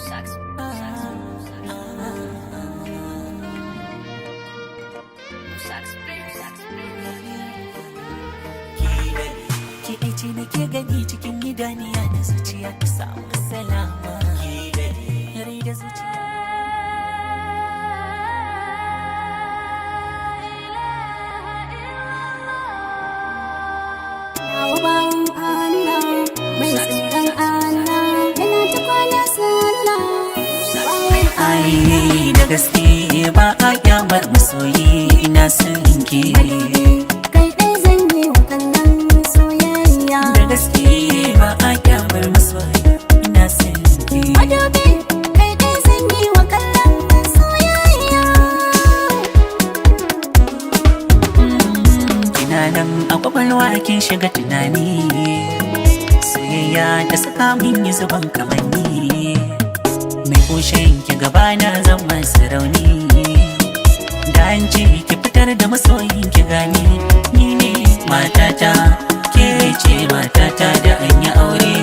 Sucks. Sucks. Sucks. Sucks. Ke ɗai ce nake gani cikin idaniya da zuciya ta samu salama. Rai da zuciya. Bawan Allah, mai tsoron Allah, yana ta kwana sallah. Bawan Ai da gaske ba a kyamar masoyi, ina son ki. Kai ɗai zan yi wa kallon soyayya. Da gaske ba a kyamar masoyi, ina son ki. Madubi, kai ɗai zan yi wa kallon soyayya. Kina nan a kwakwalwa, kin shiga tunani. Soyayya ta saka min yi zuban kamanni. Mai kushen ki gaba na zama sarauni. Da an ce ki fitar da masoyin ki gani. Ni ne matata, ke ce matata da an yi aure.